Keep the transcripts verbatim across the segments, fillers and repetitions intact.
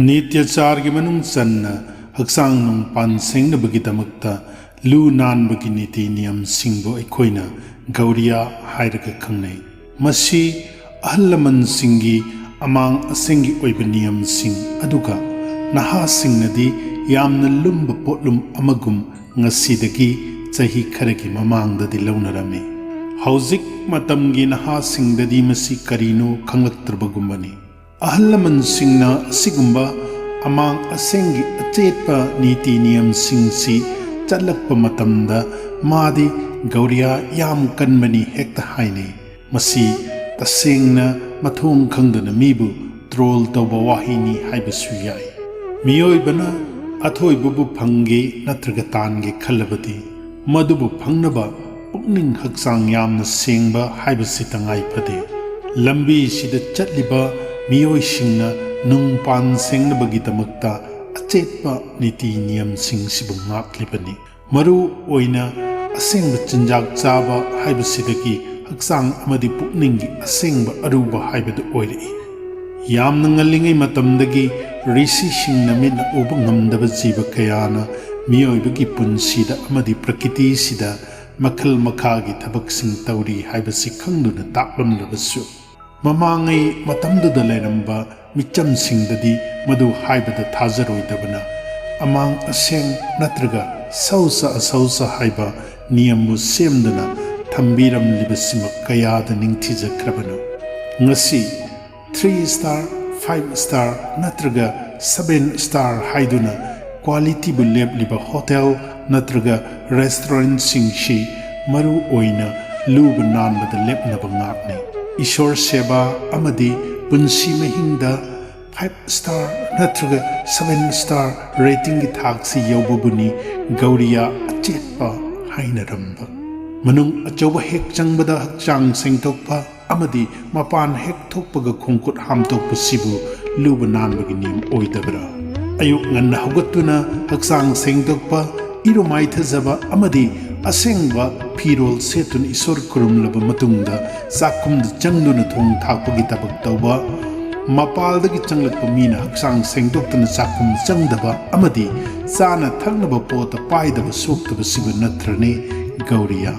ꯅꯤꯇ꯭ꯌꯆꯥꯔꯒꯤ ꯃꯅꯨꯡ ꯆꯟꯅ ꯍꯛꯆꯥꯡ ꯅꯨꯡꯄꯥꯟ ꯁꯦꯡꯅꯕꯒꯤꯗꯃꯛꯇ ꯂꯨ ꯅꯥꯟꯕꯒꯤ ꯅꯤꯇꯤ ꯅꯤꯌꯝꯁꯤꯡꯕꯨ ꯑꯩꯈꯣꯏꯅ ꯒꯧꯔꯤꯌꯥ ꯍꯥꯏꯔꯒ ꯈꯪꯅꯩ꯫ ꯃꯁꯤ ꯑꯍꯜ ꯂꯃꯟꯁꯤꯡꯒꯤ ꯑꯃꯥꯡ ꯑꯁꯦꯡꯒꯤ ꯑꯣꯏꯕ ꯅꯤꯌꯝꯁꯤꯡ ꯑꯗꯨꯒ ꯅꯍꯥꯁꯤꯡꯅꯗꯤ ꯌꯥꯝꯅ ꯂꯨꯝꯕ ꯄꯣꯠꯂꯨꯝ ꯑꯃꯒꯨꯝ ꯉꯁꯤꯗꯒꯤ ꯆꯍꯤ ꯈꯔꯒꯤ ꯃꯃꯥꯡꯗꯗꯤ ꯂꯧꯅꯔꯝꯃꯤ꯫ ꯍꯧꯖꯤꯛ ꯃꯇꯝꯒꯤ ꯅꯍꯥꯁꯤꯡꯗꯗꯤ ꯃꯁꯤ ꯀꯔꯤꯅꯣ ꯈꯪꯂꯛꯇ꯭ꯔꯕꯒꯨꯝꯕꯅꯤ꯫ ꯑꯍꯜ ꯂꯃꯟꯁꯤꯡꯅ ꯑꯁꯤꯒꯨꯝꯕ ꯑꯃꯥꯡ ꯑꯁꯦꯡꯒꯤ ꯑꯆꯦꯠꯄ ꯅꯤꯇꯤ ꯅꯤꯌꯝꯁꯤꯡꯁꯤ ꯆꯠꯂꯛꯄ ꯃꯇꯝꯗ ꯃꯥꯗꯤ ꯒꯧꯔꯤꯌꯥ ꯌꯥꯝ ꯀꯟꯕꯅꯤ ꯍꯦꯛꯇ ꯍꯥꯏꯅꯩ꯫ ꯃꯁꯤ ꯇꯁꯦꯡꯅ ꯃꯊꯣꯡ ꯈꯪꯗꯅ ꯃꯤꯕꯨ ꯇ꯭ꯔꯣꯜ ꯇꯧꯕ ꯋꯥꯍꯩꯅꯤ ꯍꯥꯏꯕꯁꯨ ꯌꯥꯏ꯫ ꯃꯤꯑꯣꯏꯕꯅ ꯑꯊꯣꯏꯕꯕꯨ ꯐꯪꯒꯦ ꯅꯠꯇ꯭ꯔꯒ ꯇꯥꯟꯒꯦ ꯈꯜꯂꯕꯗꯤ ꯃꯗꯨꯕꯨ ꯐꯪꯅꯕ ꯄꯨꯛꯅꯤꯡ ꯍꯛꯆꯥꯡ ꯌꯥꯝꯅ ꯁꯦꯡꯕ ꯍꯥꯏꯕꯁꯤ ꯇꯉꯥꯏ ꯐꯗꯦ꯫ ꯂꯝꯕꯤꯁꯤꯗ ꯆꯠꯂꯤꯕ ꯃꯤꯑꯣꯏꯁꯤꯡꯅ ꯅꯨꯡ ꯄꯥꯟ ꯁꯦꯡꯅꯕꯒꯤꯗꯃꯛꯇ ꯑꯆꯦꯠꯄ ꯅꯤꯇꯤ ꯅꯤꯌꯝꯁꯤꯡꯁꯤꯕꯨ ꯉꯥꯛꯂꯤꯕꯅꯤ꯫ ꯃꯔꯨ ꯑꯣꯏꯅ ꯑꯁꯦꯡꯕ ꯆꯤꯟꯖꯥꯛ ꯆꯥꯕ ꯍꯥꯏꯕꯁꯤꯗꯒꯤ ꯍꯛꯆꯥꯡ ꯑꯃꯗꯤ ꯄꯨꯛꯅꯤꯡꯒꯤ ꯑꯁꯦꯡꯕ ꯑꯔꯨꯕ ꯍꯥꯏꯕꯗꯨ ꯑꯣꯏꯔꯛꯏ꯫ ꯌꯥꯝꯅ ꯉꯜꯂꯤꯉꯩ ꯃꯇꯝꯗꯒꯤ ꯔꯤꯁꯤꯁꯤꯡꯅ ꯃꯤꯠꯅ ꯎꯕ ꯉꯝꯗꯕ ꯖꯤꯕ ꯀꯌꯥꯅ ꯃꯤꯑꯣꯏꯕꯒꯤ ꯄꯨꯟꯁꯤꯗ ꯑꯃꯗꯤ ꯄ꯭ꯔꯀꯤꯇꯤꯁꯤꯗ ꯃꯈꯜ ꯃꯈꯥꯒꯤ ꯊꯕꯛꯁꯤꯡ ꯇꯧꯔꯤ ꯍꯥꯏꯕꯁꯤ ꯈꯪꯗꯨꯅ ꯇꯥꯛꯂꯝꯂꯕꯁꯨ, ꯃꯃꯥꯡꯉꯩ ꯃꯇꯝꯗꯨꯗ ꯂꯩꯔꯝꯕ ꯃꯤꯆꯝꯁꯤꯡꯗꯗꯤ ꯃꯗꯨ ꯍꯥꯏꯕꯗ ꯊꯥꯖꯔꯣꯏꯗꯕꯅ, ꯑꯃꯥꯡ ꯑꯁꯦꯡ ꯅꯠꯇ꯭ꯔꯒ ꯁꯧꯁ ꯑꯁꯧꯁ ꯍꯥꯏꯕ ꯅꯤꯌꯝꯕꯨ ꯁꯦꯝꯗꯨꯅ ꯊꯝꯕꯤꯔꯝꯂꯤꯕꯁꯤꯃꯛ ꯀꯌꯥꯗ ꯅꯤꯡꯊꯤꯖꯈ꯭ꯔꯕꯅꯣ꯫ ꯉꯁꯤ ꯊ꯭ꯔꯤ ꯁ꯭ꯇꯥꯔ, ꯐꯥꯏꯚ ꯁ꯭ꯇꯥꯔ ꯅꯠꯇ꯭ꯔꯒ ꯁꯚꯦꯟ ꯁ꯭ꯇꯥꯔ ꯍꯥꯏꯗꯨꯅ ꯀ꯭ꯋꯥꯂꯤꯇꯤꯕꯨ ꯂꯦꯞꯂꯤꯕ ꯍꯣꯇꯦꯜ ꯅꯠꯇ꯭ꯔꯒ ꯔꯦꯁꯇꯨꯔꯦꯟꯠꯁꯤꯡꯁꯤ ꯃꯔꯨ ꯑꯣꯏꯅ ꯂꯨꯕ ꯅꯥꯟꯕꯗ ꯂꯦꯞꯅꯕ ꯉꯥꯛꯅꯤ꯫ ꯏꯁꯣꯔ ꯁꯦꯕꯥ ꯑꯃꯗꯤ ꯄꯨꯟꯁꯤ ꯃꯍꯤꯡꯗ ꯐꯥꯏꯚ ꯁ꯭ꯇꯥꯔ ꯅꯠꯇ꯭ꯔꯒ ꯁꯚꯦꯟ ꯁ꯭ꯇꯥꯔ ꯔꯦꯇꯤꯡꯒꯤ ꯊꯥꯛꯁꯤ ꯌꯧꯕꯕꯨꯅꯤ ꯒꯧꯔꯤꯌꯥ ꯑꯆꯦꯠꯄ ꯍꯥꯏꯅꯔꯝꯕ꯫ ꯃꯅꯨꯡ ꯑꯆꯧꯕ ꯍꯦꯛ ꯆꯪꯕꯗ ꯍꯛꯆꯥꯡ ꯁꯦꯡꯗꯣꯛꯄ ꯑꯃꯗꯤ ꯃꯄꯥꯟ ꯍꯦꯛ ꯊꯣꯛꯄꯒ ꯈꯣꯡꯈꯨꯠ ꯍꯥꯝꯗꯣꯛꯄꯁꯤꯕꯨ ꯂꯨꯕ ꯅꯥꯟꯕꯒꯤ ꯅꯤꯌꯝ ꯑꯣꯏꯗꯕ꯭ꯔꯥ? ꯑꯌꯨꯛ ꯉꯟꯅ ꯍꯧꯒꯠꯇꯨꯅ ꯍꯛꯆꯥꯡ ꯁꯦꯡꯗꯣꯛꯄ, ꯏꯔꯨ ꯃꯥꯏꯊꯖꯕ ꯑꯃꯗꯤ ꯑꯁꯦꯡꯕ ꯐꯤꯔꯣꯜ ꯁꯦꯠꯇꯨꯅ ꯏꯁꯣꯔ ꯈꯨꯔꯨꯝꯂꯕ ꯃꯇꯨꯡꯗ ꯆꯥꯛꯈꯨꯝꯗ ꯆꯪꯗꯨꯅ ꯊꯣꯡ ꯊꯥꯛꯄꯒꯤ ꯊꯕꯛ ꯇꯧꯕ, ꯃꯄꯥꯜꯗꯒꯤ ꯆꯪꯂꯛꯄ ꯃꯤꯅ ꯍꯛꯆꯥꯡ ꯁꯦꯡꯗꯣꯛꯇꯅ ꯆꯥꯛꯈꯨꯝ ꯆꯪꯗꯕ ꯑꯃꯗꯤ ꯆꯥꯅ ꯊꯛꯅꯕ ꯄꯣꯠꯇ ꯄꯥꯏꯗꯕ ꯁꯣꯛꯇꯕꯁꯤꯕꯨ ꯅꯠꯇ꯭ꯔꯅꯦ ꯒꯧꯔꯤꯌꯥ?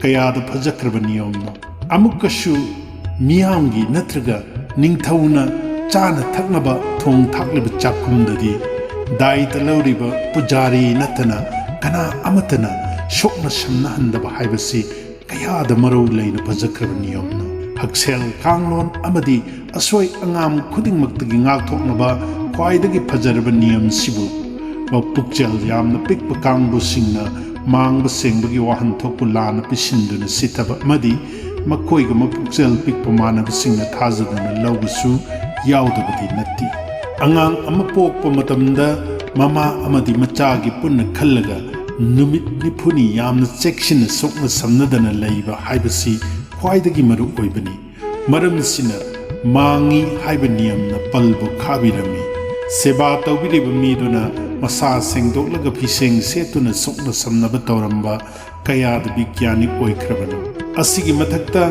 ꯀꯌꯥꯗ ꯐꯖꯈ꯭ꯔꯕ ꯅꯤꯌꯣꯝꯅꯣ! ꯑꯃꯨꯛꯀꯁꯨ ꯃꯤꯌꯥꯝꯒꯤ ꯅꯠꯇ꯭ꯔꯒ ꯅꯤꯡꯊꯧꯅ ꯆꯥꯅ ꯊꯛꯅꯕ ꯊꯣꯡ ꯊꯥꯛꯂꯤꯕ ꯆꯥꯛꯈꯨꯝꯗꯗꯤ ꯗꯥꯏꯇ ꯂꯧꯔꯤꯕ ꯄꯨꯖꯥꯔꯤ ꯅꯠꯇꯅ ꯀꯅꯥ ꯑꯃꯠꯇꯅ ꯁꯣꯛꯅ ꯁꯝꯅꯍꯟꯗꯕ ꯍꯥꯏꯕꯁꯤ ꯀꯌꯥꯗ ꯃꯔꯧ ꯂꯩꯅ ꯐꯖꯈ꯭ꯔꯕ ꯅꯤꯌꯣꯝꯅꯣ! ꯍꯛꯁꯦꯜ ꯀꯥꯡꯂꯣꯟ ꯑꯃꯗꯤ ꯑꯁꯣꯏ ꯑꯉꯥꯝ ꯈꯨꯗꯤꯡꯃꯛꯇꯒꯤ ꯉꯥꯛꯊꯣꯛꯅꯕ ꯈ꯭ꯋꯥꯏꯗꯒꯤ ꯐꯖꯔꯕ ꯅꯤꯌꯝꯁꯤꯕꯨ ꯃꯄꯨꯛꯆꯦꯜ ꯌꯥꯝꯅ ꯄꯤꯛꯄ ꯀꯥꯡꯕꯨꯁꯤꯡꯅ ꯃꯥꯡꯕ ꯁꯦꯡꯕꯒꯤ ꯋꯥꯍꯟꯊꯣꯛꯄꯨ ꯂꯥꯟꯅ ꯄꯤꯁꯤꯟꯗꯨꯅ ꯁꯤꯊꯕ ꯑꯃꯗꯤ ꯃꯈꯣꯏꯒ ꯃꯄꯨꯛꯆꯦꯜ ꯄꯤꯛꯄ ꯃꯥꯟꯅꯕꯁꯤꯡꯅ ꯊꯥꯖꯗꯨꯅ ꯂꯧꯕꯁꯨ ꯌꯥꯎꯗꯕꯗꯤ ꯅꯠꯇꯦ꯫ ꯑꯉꯥꯡ ꯑꯃ ꯄꯣꯛꯄ ꯃꯇꯝꯗ ꯃꯃꯥ ꯑꯃꯗꯤ ꯃꯆꯥꯒꯤ ꯄꯨꯟꯅ ꯈꯜꯂꯒ ꯅꯨꯃꯤꯠ ꯅꯤꯐꯨꯅꯤ ꯌꯥꯝꯅ ꯆꯦꯛꯁꯤꯟꯅ ꯁꯣꯛꯅ ꯁꯝꯅꯗꯅ ꯂꯩꯕ ꯍꯥꯏꯕꯁꯤ ꯈ꯭ꯋꯥꯏꯗꯒꯤ ꯃꯔꯨ ꯑꯣꯏꯕꯅꯤ꯫ ꯃꯔꯝꯁꯤꯅ ꯃꯥꯡꯉꯤ ꯍꯥꯏꯕ ꯅꯤꯌꯝꯅ ꯄꯜꯕꯨ ꯈꯥꯕꯤꯔꯝꯃꯤ꯫ ꯁꯦꯕꯥ ꯇꯧꯕꯤꯔꯤꯕ ꯃꯤꯗꯨꯅ ꯃꯁꯥ ꯁꯦꯡꯗꯣꯛꯂꯒ ꯐꯤꯁꯦꯡ ꯁꯦꯠꯇꯨꯅ ꯁꯣꯛꯅ ꯁꯝꯅꯕ ꯇꯧꯔꯝꯕ ꯀꯌꯥꯗ ꯕꯤꯒ꯭ꯌꯥꯅꯤ ꯑꯣꯏꯈ꯭ꯔꯕꯅꯤ꯫ ꯑꯁꯤꯒꯤ ꯃꯊꯛꯇ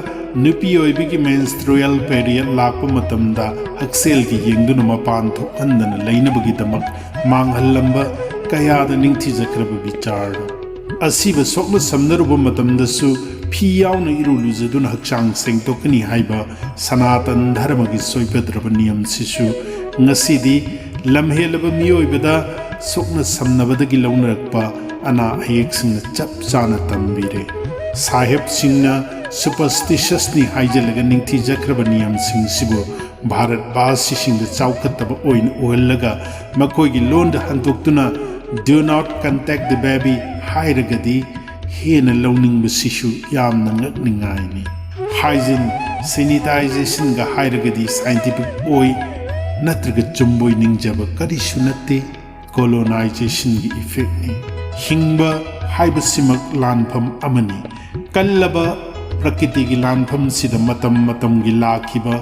ꯅꯨꯄꯤ ꯑꯣꯏꯕꯤꯒꯤ menstrual period ꯂꯥꯛꯄ ꯃꯇꯝꯗ ꯍꯛꯁꯦꯜꯒꯤ ꯌꯦꯡꯗꯨꯅ ꯃꯄꯥꯟ ꯊꯣꯛꯍꯟꯗꯅ ꯂꯩꯅꯕꯒꯤꯗꯃꯛ ꯃꯥꯡꯍꯜꯂꯝꯕ ꯀꯌꯥꯗ ꯅꯤꯡꯊꯤꯖꯈ꯭ꯔꯕ ꯕꯤꯆꯥꯔꯅꯤ꯫ ꯑꯁꯤꯕ ꯁꯣꯛꯅ ꯁꯝꯅꯔꯨꯕ ꯃꯇꯝꯗꯁꯨ ꯐꯤ ꯌꯥꯎꯅ ꯏꯔꯨ ꯂꯨꯖꯗꯨꯅ ꯍꯛꯆꯥꯡ ꯁꯦꯡꯗꯣꯛꯀꯅꯤ ꯍꯥꯏꯕ ꯁꯅꯥꯇꯟ ꯙꯔꯃꯒꯤ ꯁꯣꯏꯐꯗ꯭ꯔꯕ ꯅꯤꯌꯝꯁꯤꯁꯨ ꯉꯁꯤꯗꯤ ꯂꯝꯍꯦꯜꯂꯕ ꯃꯤꯑꯣꯏꯕꯗ ꯁꯣꯛꯅ ꯁꯝꯅꯕꯗꯒꯤ ꯂꯧꯅꯔꯛꯄ ꯑꯅꯥ ꯑꯌꯦꯛꯁꯤꯡꯅ ꯆꯞ ꯆꯥꯅ ꯇꯝꯕꯤꯔꯦ꯫ ꯁꯥꯍꯦꯕꯁꯤꯡꯅ superstitiousꯅꯤ ꯍꯥꯏꯖꯤꯜꯂꯒ ꯅꯤꯡꯊꯤꯖꯈ꯭ꯔꯕ ꯅꯤꯌꯝꯁꯤꯡꯁꯤꯕꯨ ꯚꯥꯔꯠ ꯚꯥꯁꯤꯁꯤꯡꯗ ꯆꯥꯎꯈꯠꯇꯕ ꯑꯣꯏꯅ ꯎꯍꯜꯂꯒ ꯃꯈꯣꯏꯒꯤ ꯂꯣꯟꯗ ꯍꯟꯗꯣꯛꯇꯨꯅ "Do not contact the baby" ꯍꯥꯏꯔꯒꯗꯤ ꯍꯦꯟꯅ ꯂꯧꯅꯤꯡꯕꯁꯤꯁꯨ ꯌꯥꯝꯅ ꯉꯛꯅꯤꯡꯉꯥꯏꯅꯤ꯫ Hygiene, sanitizationꯒ ꯍꯥꯏꯔꯒꯗꯤ scientific ꯑꯣꯏ ꯅꯠꯇ꯭ꯔꯒ ꯆꯨꯝꯕꯣꯏ ꯅꯤꯡꯖꯕ ꯀꯔꯤꯁꯨ ꯅꯠꯇꯦ꯫ Colonizationꯒꯤ effectꯅꯤ꯫ ꯍꯤꯡꯕ ꯍꯥꯏꯕꯁꯤꯃꯛ ꯂꯥꯟꯐꯝ ꯑꯃꯅꯤ꯫ ꯀꯜꯂꯕ ꯄ꯭ꯔꯀꯤꯇꯤꯒꯤ ꯂꯥꯟꯐꯝꯁꯤꯗ ꯃꯇꯝ ꯃꯇꯝꯒꯤ ꯂꯥꯛꯈꯤꯕ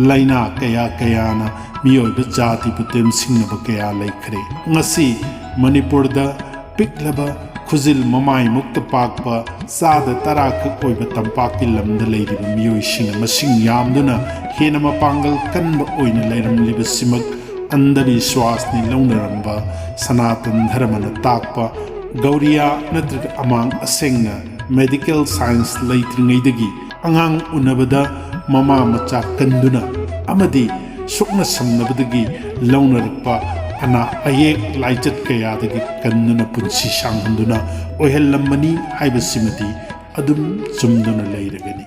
ꯂꯥꯏꯅꯥ ꯀꯌꯥ ꯀꯌꯥꯅ ꯃꯤꯑꯣꯏꯕ ꯖꯥꯇꯤꯕꯨ ꯇꯦꯝꯁꯤꯡꯅꯕ ꯀꯌꯥ ꯂꯩꯈ꯭ꯔꯦ꯫ ꯉꯁꯤ ꯃꯅꯤꯄꯨꯔꯗ ꯄꯤꯛꯂꯕ ꯈꯨꯖꯤꯜ ꯃꯃꯥꯏꯃꯨꯛꯇ ꯄꯥꯛꯄ ꯆꯥꯗ ꯇꯔꯥꯈꯛ ꯑꯣꯏꯕ ꯇꯝꯄꯥꯛꯀꯤ ꯂꯝꯗ ꯂꯩꯔꯤꯕ ꯃꯤꯑꯣꯏꯁꯤꯡꯅ ꯃꯁꯤꯡ ꯌꯥꯝꯗꯨꯅ ꯍꯦꯟꯅ ꯃꯄꯥꯡꯒꯜ ꯀꯟꯕ ꯑꯣꯏꯅ ꯂꯩꯔꯝꯂꯤꯕꯁꯤꯃꯛ ꯑꯟꯙꯕꯤꯁ꯭ꯋꯥꯁꯅꯤ ꯂꯧꯅꯔꯝꯕ ꯁꯅꯥꯇꯟ ꯙꯔꯃꯅ ꯇꯥꯛꯄ ꯒꯧꯔꯤꯌꯥ ꯅꯠꯇ꯭ꯔꯒ ꯑꯃꯥꯡ ꯑꯁꯦꯡꯅ ꯃꯦꯗꯤꯀꯦꯜ ꯁꯥꯏꯟꯁ ꯂꯩꯇ꯭ꯔꯤꯉꯩꯗꯒꯤ ꯑꯉꯥꯡ ꯎꯅꯕꯗ ꯃꯃꯥ ꯃꯆꯥ ꯀꯟꯗꯨꯅ ꯑꯃꯗꯤ ꯁꯣꯛꯅ ꯁꯝꯅꯕꯗꯒꯤ ꯂꯧꯅꯔꯛꯄ ꯑꯅꯥ ꯑꯌꯦꯛ ꯂꯥꯏꯆꯠ ꯀꯌꯥꯗꯒꯤ ꯀꯟꯗꯨꯅ ꯄꯨꯟꯁꯤ ꯁꯥꯡꯍꯟꯗꯨꯅ ꯑꯣꯏꯍꯜꯂꯝꯕꯅꯤ ꯍꯥꯏꯕꯁꯤꯃꯗꯤ ꯑꯗꯨꯝ ꯆꯨꯝꯗꯨꯅ ꯂꯩꯔꯒꯅꯤ꯫